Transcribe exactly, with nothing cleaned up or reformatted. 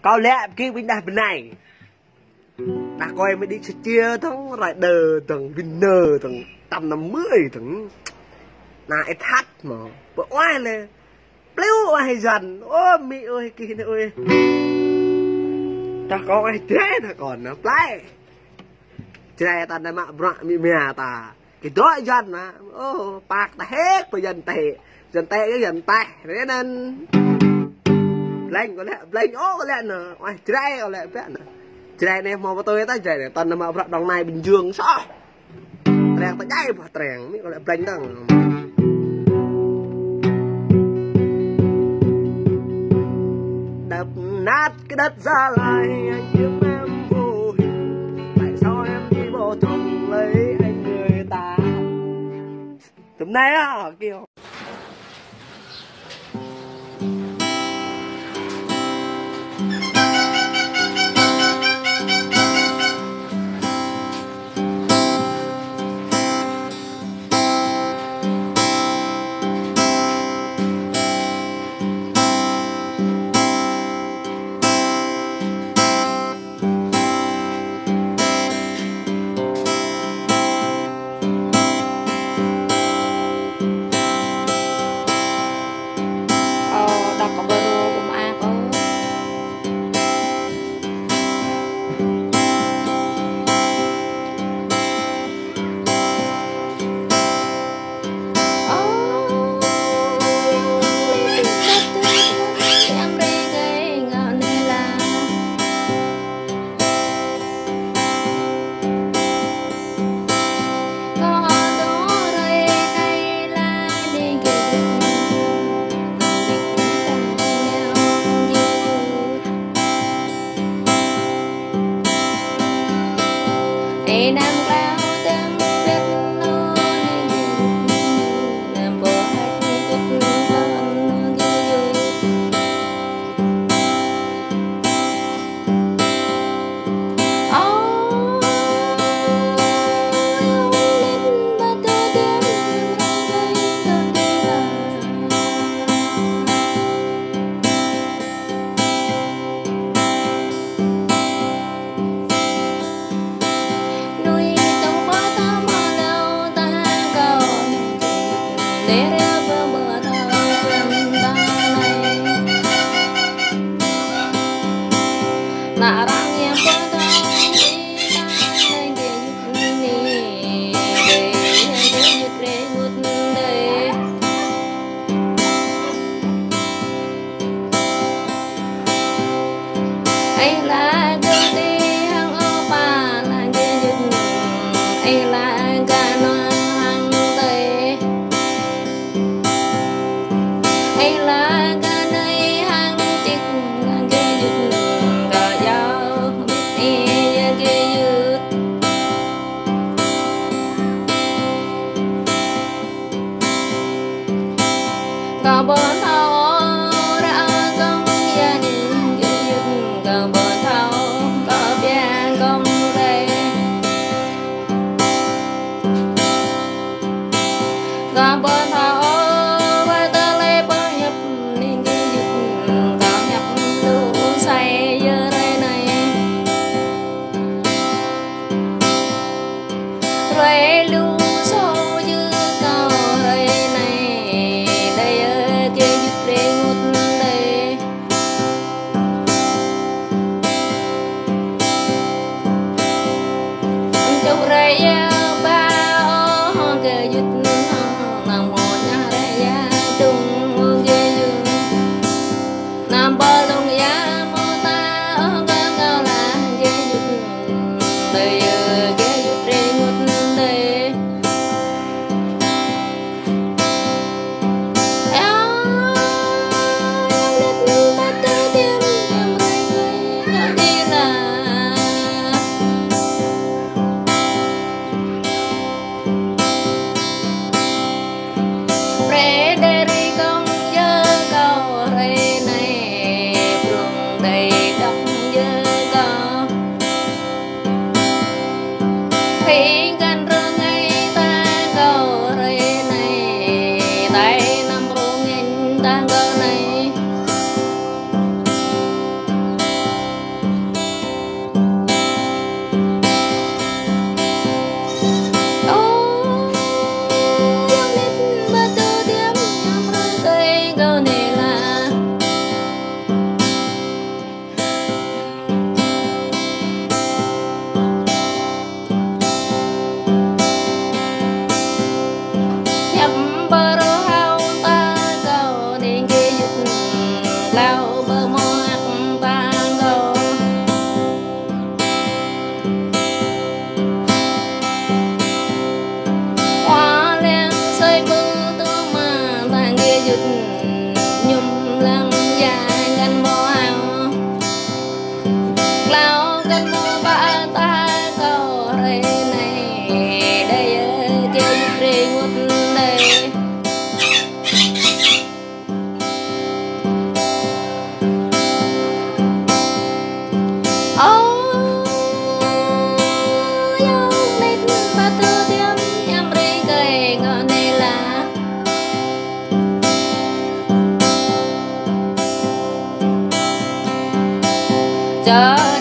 Kâo lĕ kơ ƀing đah bơnai. Đah kơi mơ̆ đĭ sơčia dơ̆ng, rider dơ̆ng, winner dơ̆ng, trăm năm mươi dơ̆ng. Anai ih thât mơ̆. Pơ oai lĕ. Pliu oai Yuan. Ơ, mĭ ơi, kih anai ơi. Đah kơi oai Jrai đah kơi anai. Plai. Jrai ta anai mă bruă mĭ mia ta. Kơ dŏ Yuan mă. Ơ, păk ta hek pơ Yuan tĕ. Yuan tĕ kơ Yuan tĕ. Rơnăn. Bleng kơ lĕ, bleng ôh kơ lĕ anai. Oai Jrai kơ lĕ ƀĕ anai. Jrai anai hmâo pơtui ta Jrai anai. Ta anai mă bruă Đồng Nai Bình Dương soh. Treng ta djai ƀuh treng. Mĭ kơ lĕ bleng dơ̆ng. Đập nát cái đất Gia Lai, anh yêu em vô hình. Tại sao em đi vô trông lấy anh người ta? Tụm anai á, kêu. Ơ, đọc có bơ rô cũng ác ơ. Ih laĭ gơ̆ tih hăng ơ pă laĭ gơ̆ yŭt. Ih laĭ gơ̆ nua hăng tih. Ih laĭ gơ̆ nui hăng čik laĭ gơ̆ yŭt. Gơ̆ yâo bĭt ih yơh gơ̆ yŭt. Kâo ƀu thâo ră kông Yuan gơ̆ yŭt, kâo ƀu thâo kâo pia kông rĕ. Kâo ƀu thâo wơ̆t tơlơi pơhiăp ning gơ̆ yŭt, kâo hiăp lu sai yơh rĕ anai. Hrơi lu sô yơh kâo hrơi anai, đơi ơi gơ̆ yŭt rĕ ngut đơi. Čŭk hrơi yơh ba ôh gơ̆ yŭt, nao mơ̆ ñah hrơi yơh dŭng gơ̆ yŭt. Nao ƀơi lŏng ia mơta ôh gơ̆ kâo laĭ gơ̆ yŭt. Đơi ơi gơ̆ yŭt rĕ ngut đơi. Ơ, yơh lĕ tơtơ tiêm tiêm rai rai kâo tĭ laĭ. Brơi đơi ri kông yơh kâo hrơi anai, prŭng đơi dŏ yơh kâo. Phĭ găn rơngai ta kâo hrơi anai, tai năm rơngai ta kâo anai. Čơ